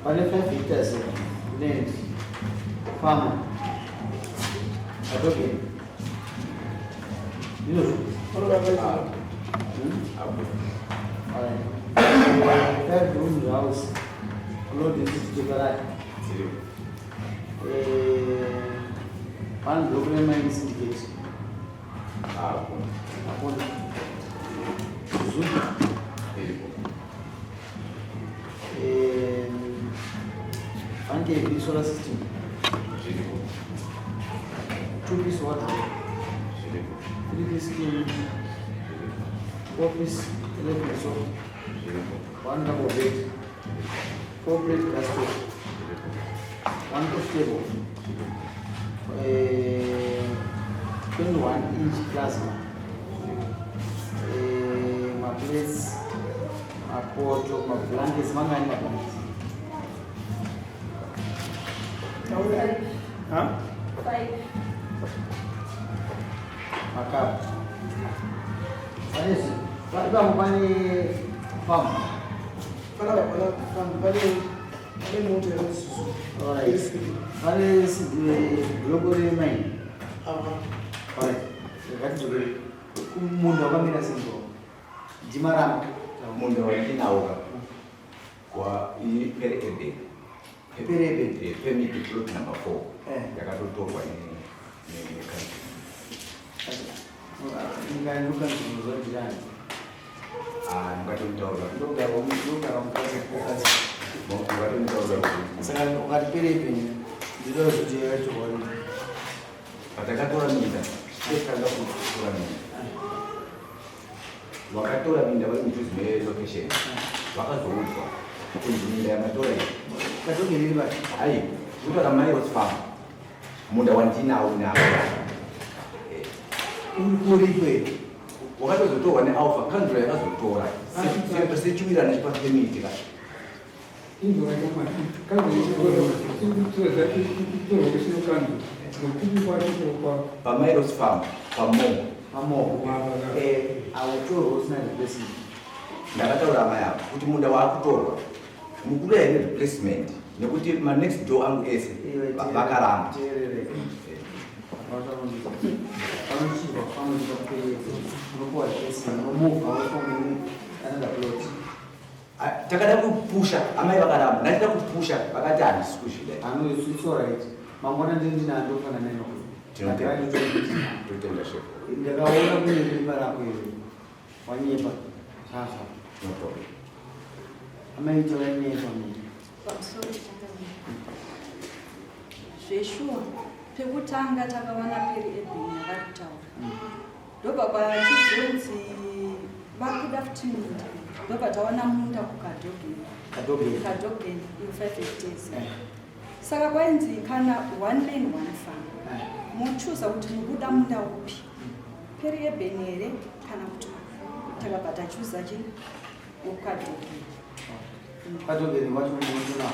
Pane 5 hectares land farmer Adobe. Ndinozvo. Alright. Five rooms house. Load is One block remine syndicate. Hakuna. Zuku. One KV solar system. Two piece wardrobe. Three piece king. Four piece elephant sofa. One double bed. Four plate gas stove. One coffee table. 21 inch plasma. Maplates, mapoto, mablankets, mangani mablankets? Huh? Five. Makapu. Pane ipapo pane farm. Pane mota yeSuzuki. Alright. Pane block remine. Alright. Ngatidzokere kumunda wakamira sengo. Ndimaramba. Munda wandinawo ka kwa ipere urban. Pere urban. Permit plot number 4. Yakatotorwa nekanzuru. Ndinganukanzuruzvadirani. Ah, ndingatomutaura. Ndogara mukadzi. Ndingatomutaura kuti Saka ukati pere urban ndinoda kuti yakatorwa. Patakatora minda, tanga kutora minda. Vakatora minda vari mudhuze melocation vakazoudzwa kunzi minda yamatora iyi Katogeni iri papi? Hai, kutaura Mairos Farm, munda wandinawo nawo Uri kwedu. Wakatozotorwa neAlpha, kanzuro yakazotora sechiwirano chepapermit ka. PaMairos Farm, pamo. Pamoko. Autorwa usina replacement. Ndakataura amai avo kuti munda waakutorwa mukuda here replacement, nekuti manext door angu ese vakaramba. Teerere. Panochirwa panochirwa kuperedza. Unopuwa replacement. Unomove away from another plot. Ah, takada kupusha, amai vakaramba. Ndachida kupusha, vakati handisi kuzvida. Ano, it's all right. Mangwana ndini ndinandofana neno. Tinotenda. Totenda, chef. Ndakaona kune ripa rako iri. Wanyepa. Sasa. No problem. Amaita wanyepa mimi. Pamusoro chakanaka. Zveshuwa, pekutanga takawana peri urban yavari kutaura, ndobva kwachizonzi vakuda futi munda, ndobva tawana munda kuKadogeni. Kadogeni. Kadogeni in 5 hectares. Saka kwainzi kana one man one farm, mochuza kuti mukuda munda upi, peri urban here kana kuti. Takabva tachuza chi wekuKadogeni. Kadogeni wacho mutonawo.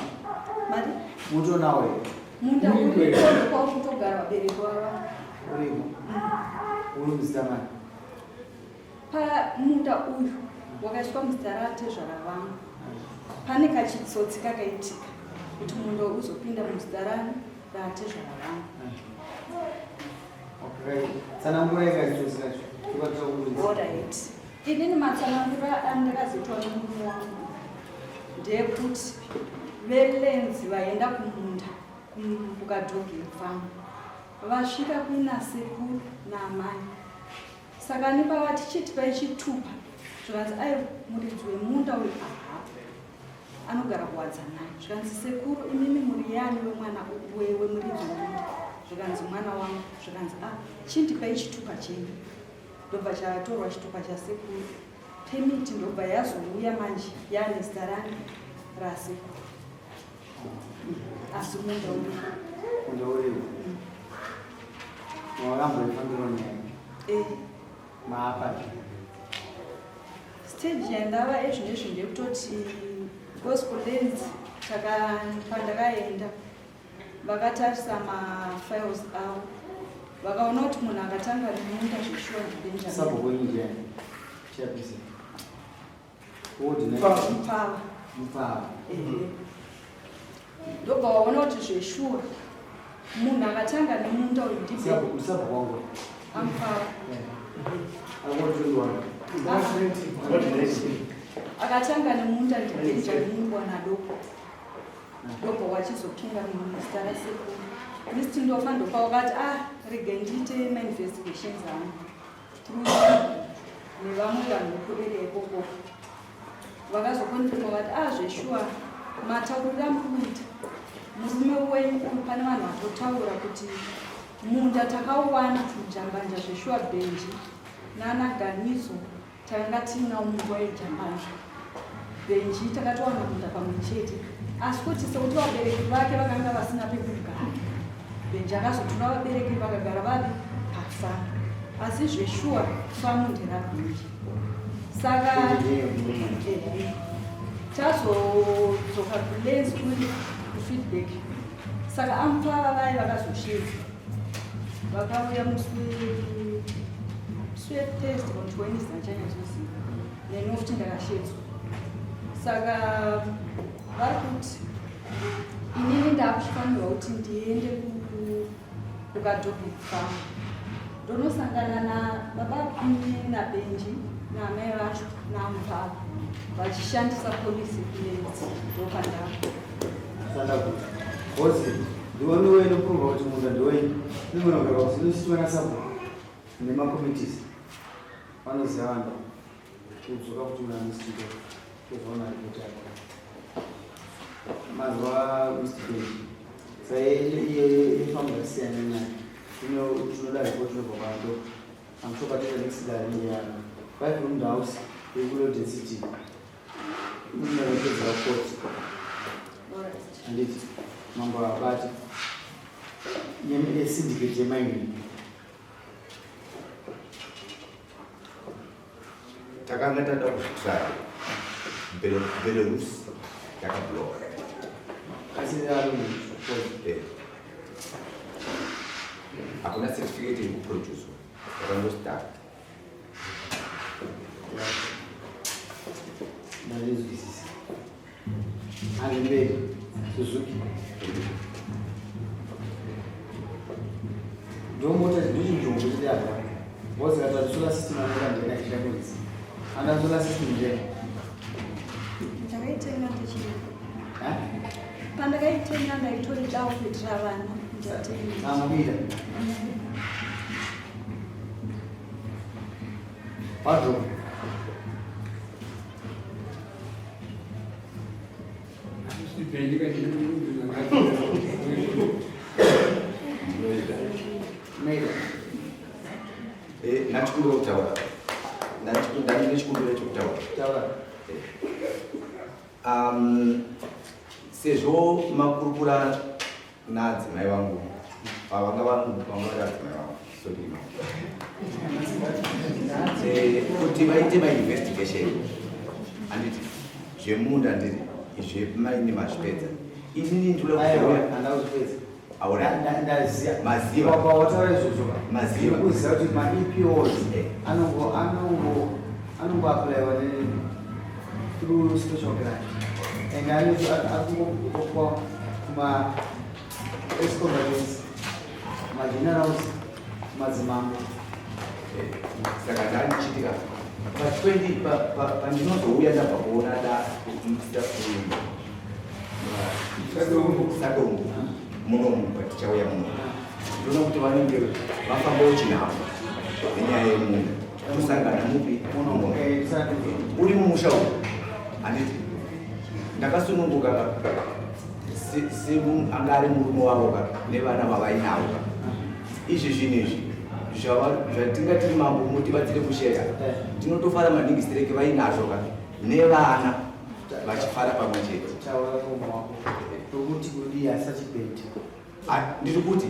Mari. Mutonawo here? Munda uri kwakutogara vabereki vava. Urimo. Uri muzita mani? Pamunda uyu wakaiswa muzita ratezvara vangu. Pane kachitsotsi kakaitika kuti munda uzopinda muzita rani, ratezvara vangu. Okay. Tsanangurai kachitsotsi kacho. Tukatakuburitsa. Alright, inini matsanangura andakazoitwa nomurume wangu ndeyekuti velands vaenda kumunda kuKadogeni farm, vasvika kuina sekuru naamai, saka nepavati chitipai chitupa, zvikanzi ai, muridzi wemunda uyu ahapo, anogara kuWadzanai. Zvikanzi, sekuru, imimi muri yani wemwana wemuridzi wemunda? Zvikanzi, mwana wangu. Zvikanzi, a, chindipai chitupa chenyu. Ndobva chatorwa chitupa chasekuru. Permit ndobva yazouya manje yaane zita rani rasekuru, asi munda uri Munda uripo. Wakamboifambira nyaya? Eh. Maapapi? Stage yandava ezvinezvi ndekutoti gospel lens pandakaenda vakatarisa mafiles avo, vakaona kuti munhu akatanga nemunda zveshuwa ndiBenjamin. Sabhuku wenyu ndiani? Chairperson. Ward nine. Mupava. Mupava. Ehe. Ndobva waona kuti zveshuwa munhu akatanga nemunda uyu ndiBen. Sabhuku, sabhuku wangu. Amupava. I want to one. Akatanga nemunda ndiBenjamin Ngwanadoko, ndobva wachizotunga muzita rasekuru Mr Ndofa. Ndopa wakati, ah, regai ndiite mainvestigations angu through nevamwe vanhu vekuarea ikoko. Vakazoconfirma vati, ah, zveshuwa matauriro amuri kuita murume wenyu uyu, pane vanhu vatotaura kuti munda takauwana kujambanja. Zveshuwa Benji nanaGanizo takanga tiinawo munguva yejambanja. Benji takatowana munda pamwe chete, asi kuti sekuti vabereki vake vakanga vasina pekugara, Benji akazotora vabereki vakagara vari pafamu, asi zveshuwa famu nderaBenji. Saka ehe, tazodzoka kuLens kuri kufeedback. Saka amupava vaye vakazoshedza, vakauya musi weThursday on Wednesday, achanyatsoziva neniwo futi ndakashedzwa. Saka vari kuti inini ndakuchifanirwa kuti ndiende kuKadobi farm, ndonosangana nababa naBenji naamai vacho namupava vachishandisa polisi kuLens, ndopandava. Sanda kuti. Bosi, ndiwe inoprova kuti munda ndiwenyu. Inogona kuti inositwa nasabhuku nemacommittees. Vanoziva vanhu. Kudzoka kuti una Mr. Ndofa. Tozoona report yako. Mazuva Mr. Benji. Sai ifamu yakasiyana nayo. Ino tinoda report inobva kwaNdofa. I'm sure patita next dare ndeyana. Five room house yekulow density. Inopedza court. Handiti mambo abati yesyndicate yemining. Takanga tada kuzvitry, Belarus yakabloka. Asi ari Eh. Hakuna certificate iri kuproducwa, takangostart. Ndazvinzwisisa. Handemberi Suzuki ndomota, ndochinjombo chete apa because kata solar system anoda ndena chida ana solar system nje. Ndakaitenga ndichiri pandakaitenga ndaitoridawo kuitira vana, ndatenga. Amubira wardrobe. Ndinoida. Maida. Nachikumbira kutaura, ndandine chikumbiro chekutaura. Taura. Sezvo makurukura nadzimai vangu, vanga vanga vari adzimai vangu, sorry, kuti vaite mainvestigation, handiti zvemunda ndiri zvemaini mazvipedza, inini ndinoda Aiwa. kuzouya. Handina kuzvipedza. Aura. Ndaziva. Maziva. Wataura izvozvo. Maziva. Kuziva kuti maEPOs anongo applyiwa through special grant and akungopa kuma ex-combatants, magenerals, madzimambo. Saka ndandichitika pa20 pandinozouya ndabva kuona da Sadombo munomu, patichauya muno ndinoona kuti vanenge vafambawo chinhamo nenyaya yemunda, tosangana mupi? Muno. Uri mumusha umu, handiti ndakasununguka ka anga ari murume wavo ka nevana vavainavo ka. Izvi zvinhu izvi. Zvatingati mambo mutibatsire kusheya, tinotofara maningi sitereke vainazvo ka nevana vachifara pamwe chete. Taura muromo wako tokuti kudii asachibhedha. Ah, ndiri kuti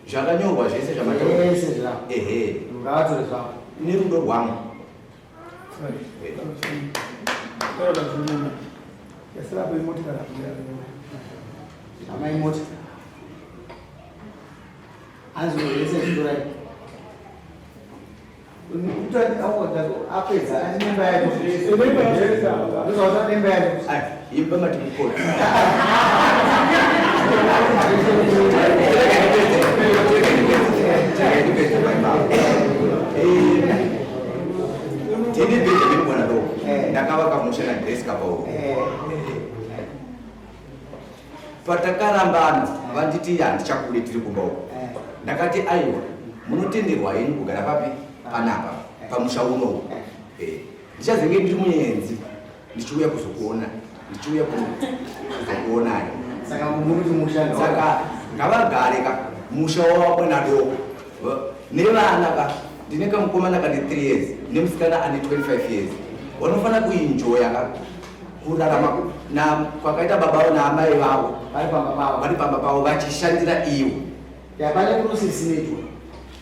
zvakanyorwa zvese zvamataura. Zvese zvako. Ehe. Ngavatore zvako. Nerudo rwangu. Amai mota. Hanzi zvese zvitorai. Apedza ati nemba yacho. Ndozvakuti nemba yacho. Ah, imba mati mukoti. Tini Benjamin Bwanadoko ndakavaka musha naGrace Kapauro. Patakarambana vanditi handichakudi tiri kumba uko. Ndakati aiwa, munotenderwa henyu kugara papi panapa pamusha unowu. Ndichazenge ndiri muenzi ndichiuya kuzokuona, ndichiuya kuzokuonai. Saka mukuti musha Saka ngavagare ka musha waBwanadoko nevana ka. Ndine kamukomana kane 3 years nemusikana ane 25 years. Vanofanira kuenjoya ka kurarama na kwakaita baba vavo naamai vavo vari pamba pavo, vari pamba pavo vachishandira ivo. Ya, pane process inoitwa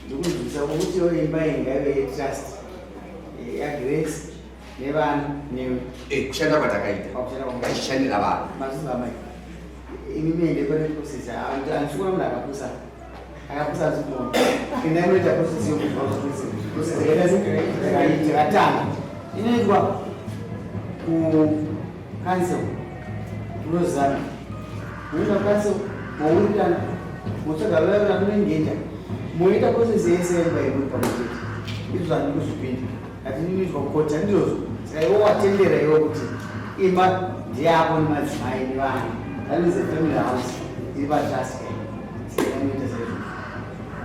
ndikunzwisa kuti iyo imba iyi ngaive yetrust yaGrace nevana newe. Kushanda kwatakaita Pakushanda kwamuri. vachishandira vanhu. Mazvinzwa amai, imi muende pane process. Handisi kuona munhu akapusa, akapusa handisi kuona. Endai munoita process yokuzwa kuti process yakaita sei, yakatanga inoitwa kucouncil. Munozana munoenda kucouncil, mowirirana, motsvaga lawyer ramunoengeja, moita process yese yemba yemuri pamwe chete. Izvo zvandiri kuzvipinda ati inoitwa kukoti, handizvozvo? Saka iwe watendera iwe kuti imba ndeyako nemadzimai nevana. That means the family house iri patrust. Saka inoita saizvozvo.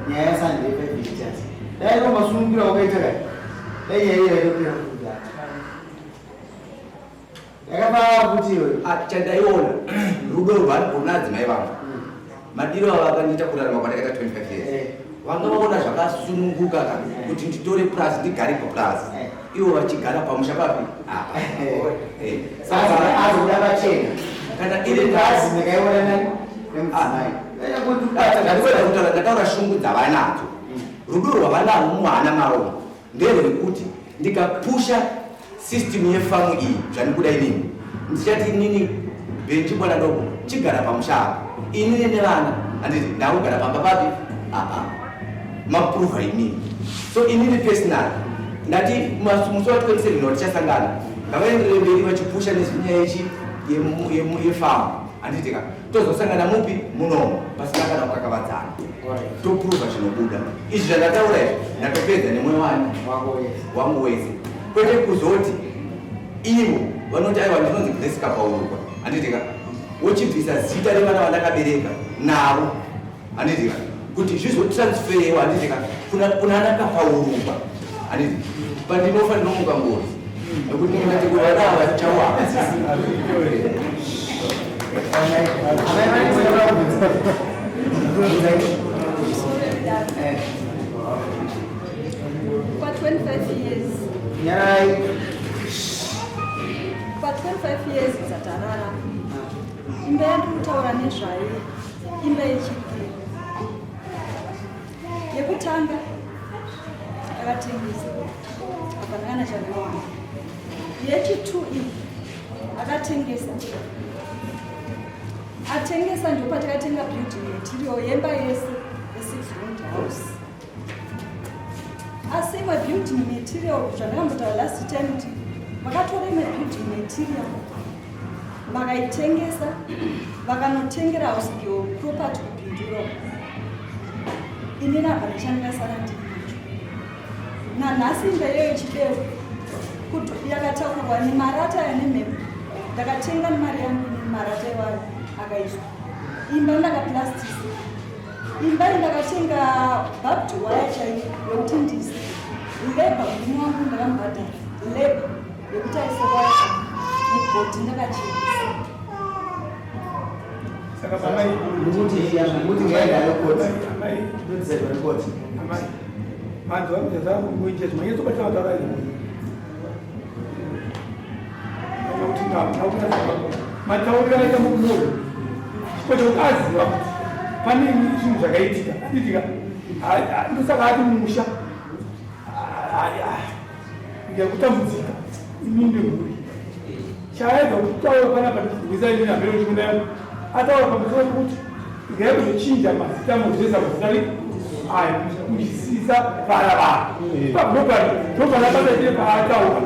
Nyaya yasande 5 hectares, dai ro masunungura wakaita kai, dai nyaya iyo yaitopera kudhara yakafara kuti iyoyo. Ah, chandaiona rudo rwunadzimai vangu, madiro avo akandiita, kurarama kwandakaita 25 years, vanga vaona zvakasununguka ka kuti nditore purazi ndigare papurazi, ivo vachigara pamusha papi apa. Azoda pachena. Kana iri purazi ndakaiona nani nemudzimai. Ndandikueda kutaura, ndataura shungu dzavanadzo. Rudo rwavanarwo muhana mavo nderwekuti ndikapusha system yefamu iyi zvandikuda inini, ndichati inini Benji Bwana Doko chigara pamusha apa, inini nevana, handiti ndakugara pamba papi apa maprova inini. So inini personal ndati musi wa 27 watichasangana, ngavaenderere mberi vachipusha nezvinyaya ichi yefamu, handiti ka? Tozosangana mupi munomo pasina kana kukakavadzana, toprova zvinobuda. Izvi zvandataura izvi ndatopedza nemwoyo wani wangu wese, kwete kuzoti ivo vanoti aiwa, ndinonzi Grace Kapaurukwa, handiti ka? Wochibvisa zita revana vandakabereka navo, handiti ka? Kuti zvizotransferwa, handiti ka, kuna ana Kapaurukwa, handiti? Pandinofa ndinomuka ngozi nekuti ndingati vana ava chawa. Amai vanenge Kwa 25 years. Nyarai. Kwa 25 years dzatarara, imba yandiri kutaura nezvayo imba yechipiri. Yekutanga akatengesa, hapana kana chandinowana. Yechi2 iyi akatengesa, atengesa ndipo patakatenga building material yemba yese ye6 room house. Asi imwe building material, zvandakambotaura last time kuti vakatora imwe building material vakaitengesa, vakanotengera house girl property kuBindura. Inini apa ndichandikasara ndinacho nanhasi. Imba iyoyo chibeo yakatakurwa nemarata aya nemhepo. Ndakatenga nemari yangu inini marata iwayo akaiswa. Imba ndakaplastisa imba iyi, ndakatenga barbed wire chaiyo yekuti ndise labour. Murume wangu ndakamubhadhara labour yekuti aise waya mugodhi, ndakachenesa. Nokuti ngaenda nekoti, nodecide nekoti. Vanhu vakuita zvimanyatsobata vataura kuti matauriro aita mukumoyo chipo chekuti aziva kuti pane zvinhu zvakaitika anditika ndosaka ati mumusha ndikutambudzika ini nemhuri chaedza kutaura panapa ndichirwisa ini nambere kuchikunda yangu ataura pamusoro pekuti igai kuzochinja mazita mozvesa mazita aya muchisisa vana vanhu paglobal ndopana basa chete paataura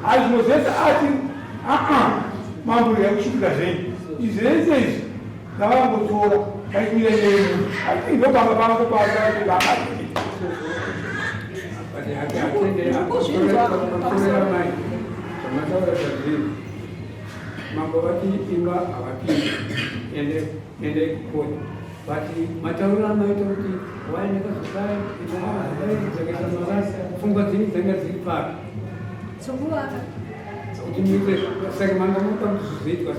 asi zvimwe zvese ati aa mambo regai kushupika zvenyu izvi zvese izvi ndavangotora ngaikumira nyenyu i think ndopanga pango paaa Mambo vati imba havapindi ende ende kukoti but matauriro amaita kuti waendeka zvakare dzakaita marasi pfungwa dzenyu dzanga dziri papi dzokuvaka kuti muite saka manga muka kuti zvizoitwa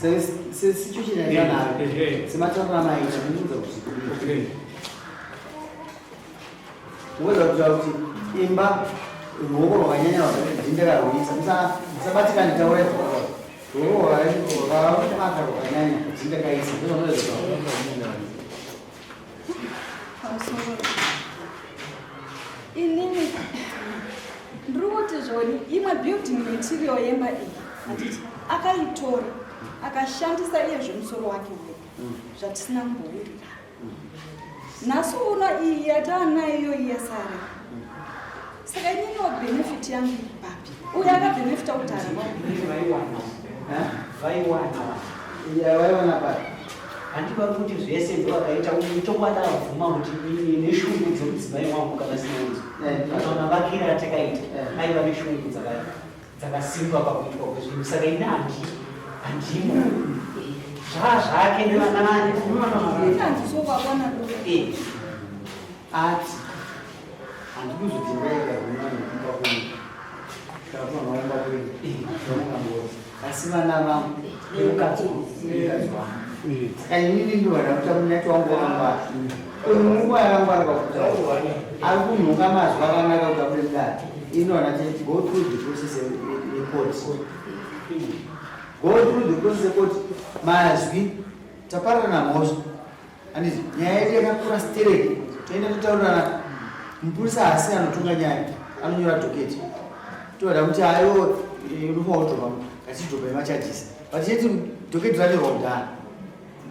sei Sesituation yatanayo, sematauriro amaita, ndinoudza kuti Muweza kutaura kuti imba ruoko rwakanyanya ndindakarwisa musabatikani taurai zvakataura ruoko rwakabata rwakanyanya ndindakaisa ndozvamuweza kutaura. Pamusoro inini ndiri kuti zvoni imwe building material yemba iyi handiti akaitora akashandisa iye zvemusoro wake wega zvatisina kumbowirirana. Nhasi uno iyi yataanayo iyoyi yasara. Saka ininiwo benefit yangu iri papi? Uyo akabhenefita kudhara. Vaiwana. Vaiwana. Yeah, vaiwana papi? Handiva kuti zvese ndovakaita uyu chokwadi abvuma kuti ini neshungu dzemudzimai wangu kana sinaudzo. Kana mavakire atakaita aiva neshungu dzakasimba pakuitwa kwezvinhu saka ini handi handimo zvaa zvake nevana vane Ati handikuzoti ndaiga kumwana kumba kwenyu kana kumwana kumba kwenyu zvamungangozi asi vana vangu nemukadzi nemukadzi wangu saka inini ndovada kuti munyati wangu wakangwara uyu munguva yakangwara pakutaura ari kunhonga mazwi akanaka kuti abude mudare inoona chete go through the process yecourt go through the process yecourt mazwi taparana mhosva handiti nyaya yedu yakakura stereki toenda totaurirana mupurisa haasi anotonga nyaya anonyora dhoketi toda kuti ayo unofanira kudhobha ngachidhobha yemachajisi but cheti dhoketi ranyorwa kudhara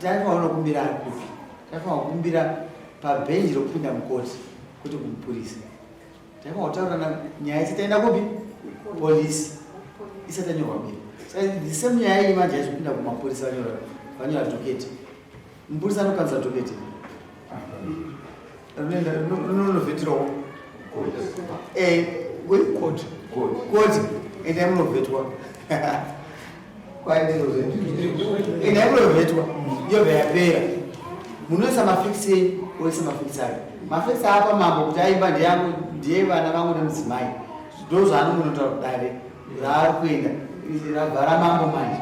taifanira kunokumbira ari kupi taifanira kukumbira pabhenji rokupinda mukoti kwete kumupurisa taifanira kutaurirana nyaya isati taenda kupi polisi isati yanyorwa mberi saka the same nyaya iyi manje haizopinda kumapurisa vanyora dhoketi mupurisa anokanzura dhoketi rinonovhetirwawo koti koti endai munovhetwa endai munovhetwa yobva yapera munoisa mafiksi enyu oisa mafiksi ake mafiksi apa mambo kuti aimba ndeyangu ndiye vana vangu nemudzimai ndozvaanomunotaura kudare raari kuenda rabva ramambo manje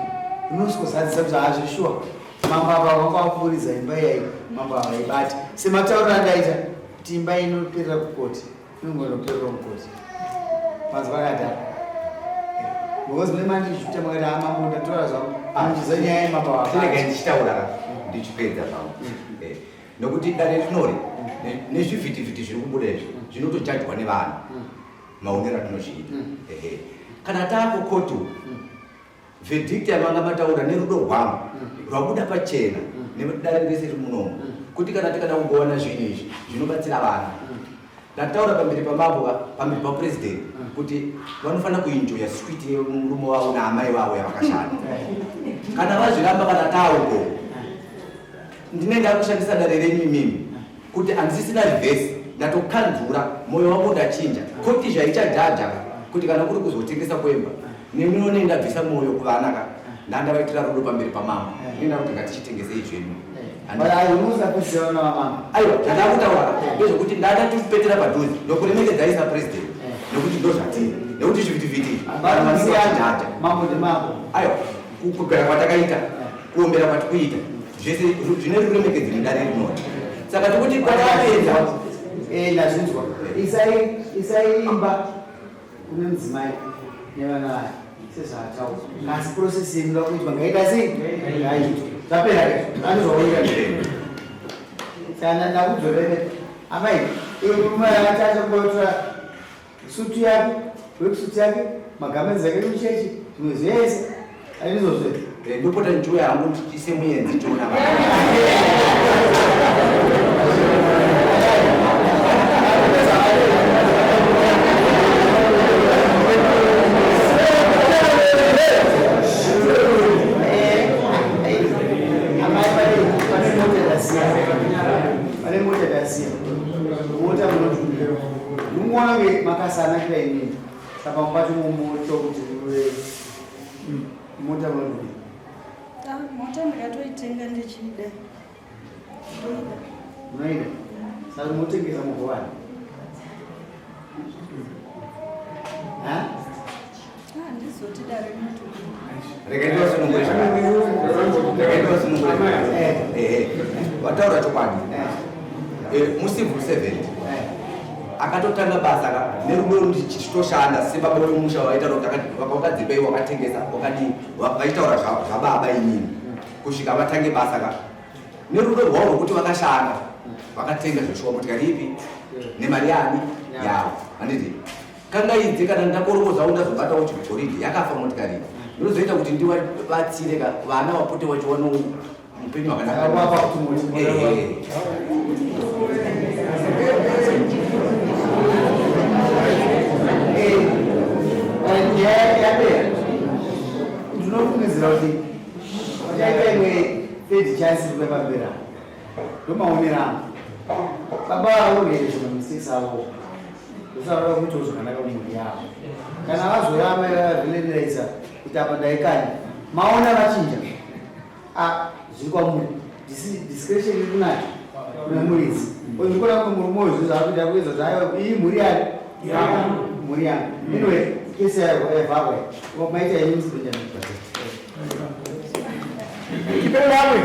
unosvikozadzisa kuti hazvishuwa mambo ava vanga vapfuuridza imba iyai mambo ava vaibata sematauriro andaita kuti imba inoperera kukoti inongonoperera kukoti manzwa akadaro because mune mandizvita makati ha mambo ndatora zvangu andiza nyaya yemambo ava Tirege ndichitaura ndichipedza zvangu. Nokuti dare rinori nezvivhitivhiti zviri kubuda izvi zvinotojajwa nevanhu maonero atinozviita. Ehe. Kana taakukoti Verdict yamanga mataura nerudo rwangu rwabuda pachena nedare rese riri munomu kuti kana tikada kugowana zvinhu izvi zvinobatsira vana. Ndataura pamberi pamambo ka pamberi papresident kuti vanofanira kuenjoya sweet yemurume wavo naamai vavo yavakashanda. Kana vazviramba kana tauko ndine ndakushandisa dare renyu imimi kuti handisisina reverse ndatokanzura moyo wangu ndachinja koti zvaichajaja kuti kana kuri kuzotengesa kwemba Neniwo nei ndabvisa moyo kuvana ka ndandavaitira rudo pamberi pamambo nenda kuti ngatichitengesei zvedu. Aiwa zvandakutaura ndezvekuti ndandatipetera padhuze ndokuremekedzai sapresident nekuti ndozvatiri nekuti zvivhitivhiti vanhu vanenge vachidhadha. Aiwa kugara kwatakaita kuombera kwatikuita zvese zvine ruremekedzo nedare rinori saka tikuti kwatapedza. Eh, ndazvinzwa. Isai isai imba kune mudzimai nevana vake sezvaataura. Asi process inoda kuitwa ngaita sei? Ngaiitwe. Zvapera izvo. Anozvaoneka. Sana ndakudzorere. Amai, iwe murume achachokotora sutu yake, worksuit yake, magarments ake ekuchechi, zvimwe zvese. Andizvozve. Eh, ndopota ndichiuya hangu tiise muenzi tiona Amai pane mota yakasiya. Pane mota yakasiya. Mota munotumira. Ndinoona kunge makasanakira inini. Saka mubati mumoto kuti muve mota munotumira. Ah, mota ndakatoitenga ndichida. Ndoida. Munoida? Saka motengesa mugovani. Ha? Ah, ndizoti dare rinotodii. Regai ndivasunungure zvakanaka. Regai ndivasunungure zvakanaka. Ehe. Vataura chokwadi. Mucivil servant akatotanga basa ka nerudo ndichitoshanda sebaba wemusha vaitaura kuti wakadzipei wakatengesa wakadii vachitaura zvababa inini kusvika vatange basa ka nerudo rwavo rwokuti vakashanda vakatenga zveshuwa motikari ipi nemari yani yavo handiti kangaidze kana ndakorokozawo ndazobatawo chigoridhe yakafa motikari iyi ndinozoita kuti ndivabatsire ka vana vapote vachiwana upenyu hwakanaka. Ehe. Yapera ndinofungidzira kuti vachaita imwe third chance kwepamberi apa ndomaonero angu baba vaurere zvimamistakes avo usarora kuitawo zvakanaka mumhuri yavo kana vazoyama varealiza kuti apa ndaikanya maona vachinja. Ah, zviri kwamuri. Discretion iri kunacho kune muridzi. Ndikona kuti murume uyu zvinhu zvaakuita kuedza kuti aiwa iyi mhuri yani mhuri yangu. Anyway, kesi yavharwa. Maita yenyu Mr. Benjamin. Chipere vamwe.